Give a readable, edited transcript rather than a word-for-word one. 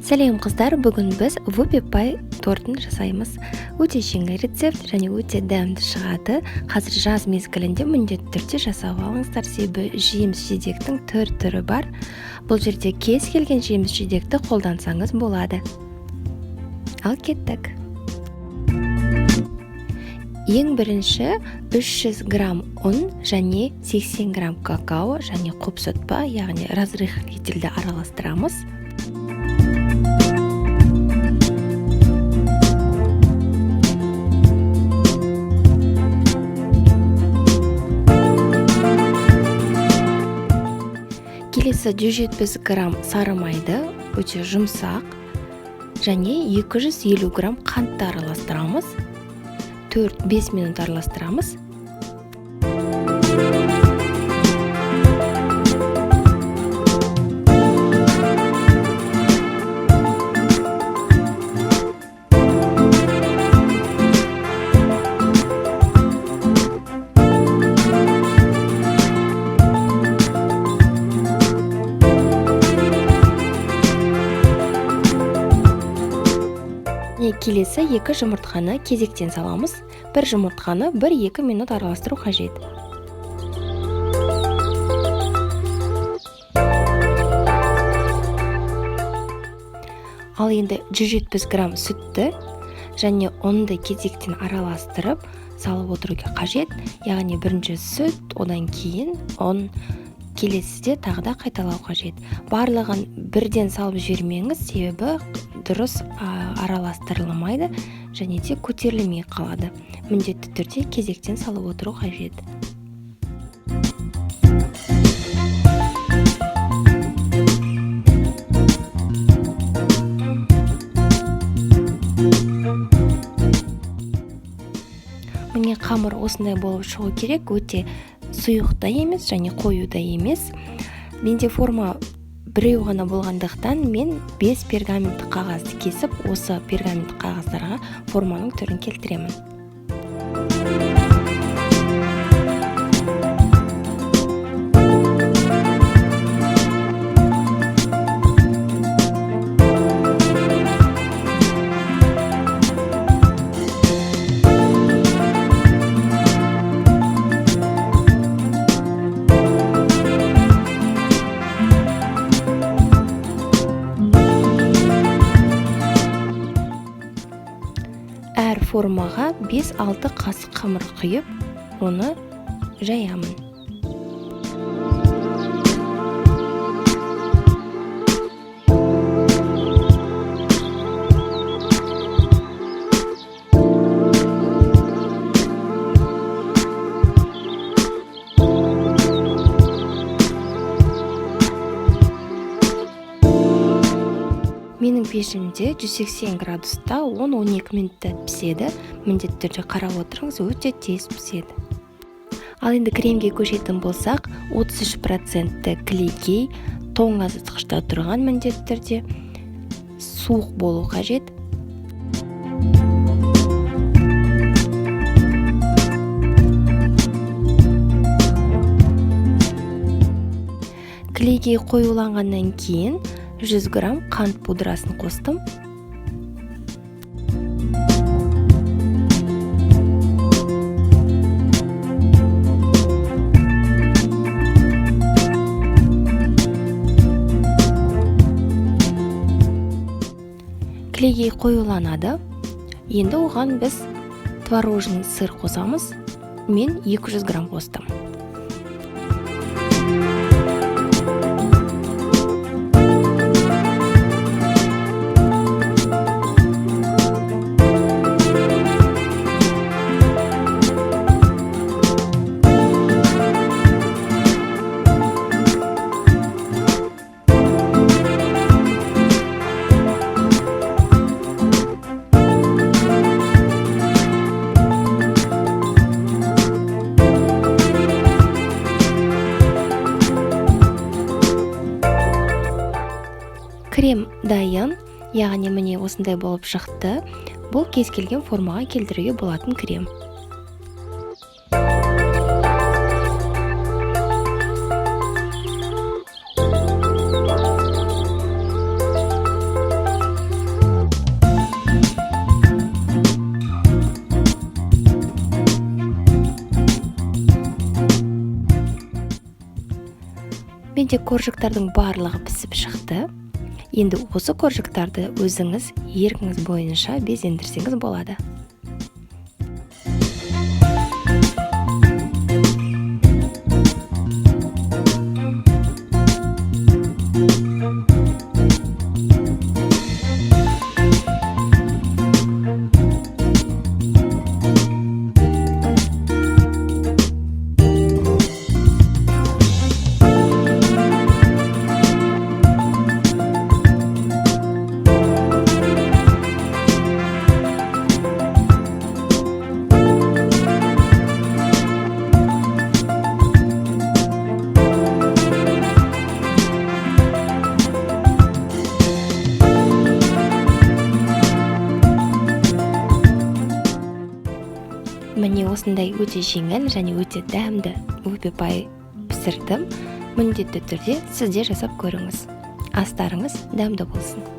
Сәлем, қыздар! Бүгін біз whoopie pie тортын жасаймыз. Өте жеңіл рецепт және өте дәмді шығады. Қазір жаз мезгілінде міндетті түрде жасап алыңыздар, себебі жеміс жидектің төрт түрі бар. Бұл жерде кез келген жеміс жидекті қолдансаңыз болады. Ал кеттік. Ең бірінші 300 грамм ұн және 80 грамм какао және қопсытпа, яғни разрыхлительді араластырамыз. Келесі 170 грамм сары майды, өте жұмсақ, және 250 грамм қантты араластырамыз. 4-5 минут араластырамыз. Келесі 2 жұмыртқаны кезектен саламыз. Бір жұмыртқаны 1-2 минут араластыру қажет. Ал енді 170 грамм сүтті және ұнды кезектен араластырып салып отыруға қажет. Яғни бірінші сүт, одан кейін ұн, келесіде тағы да қайталау қажет. Барлығын бірден салып жібермеңіз, себебі дұрыс араластырылмайды және де көтерілмей қалады. Міндетті түрде кезектен салып отыру қажет. Міне, қамыр осындай болып шығу керек, өте сұйық та емес және қою да емес. Менде форма біреу ғана болғандықтан мен 5 пергамент қағазды кесіп, осы пергамент қағаздарға форманың түрін келтіремін. Әр формаға 5-6 қасық қамыр құйып, оны жаямын. Менің пешімде 180 градуста 10-12 минутта піседі. Міндетті түрде қарап отырыңыз, өте тез піседі. Ал енді кремге көшетін болсақ, 33% кілегей, тоңазытқышта тұрған, міндетті түрде суық болу қажет. Кілегей қоюланғаннан кейін 100 грамм қант пудрасын қостым. Кілегей қоюланады. Енді оған біз творожный сыр қосамыз. Мен 200 грамм қостым. Крем дайын, яғни міне осындай болып шықты. Бұл кез келген формаға келтіруге болатын крем. Менде коржиктардың барлығы пісіп шықты. Енді осы коржиктарды өзіңіз еркіңіз бойынша безендірсеңіз болады. Міне, осындай өте жеңіл және өте дәмді whoopie pie пісірдім. Міндетті түрде сіз де жасап көріңіз. Астарыңыз дәмді болсын!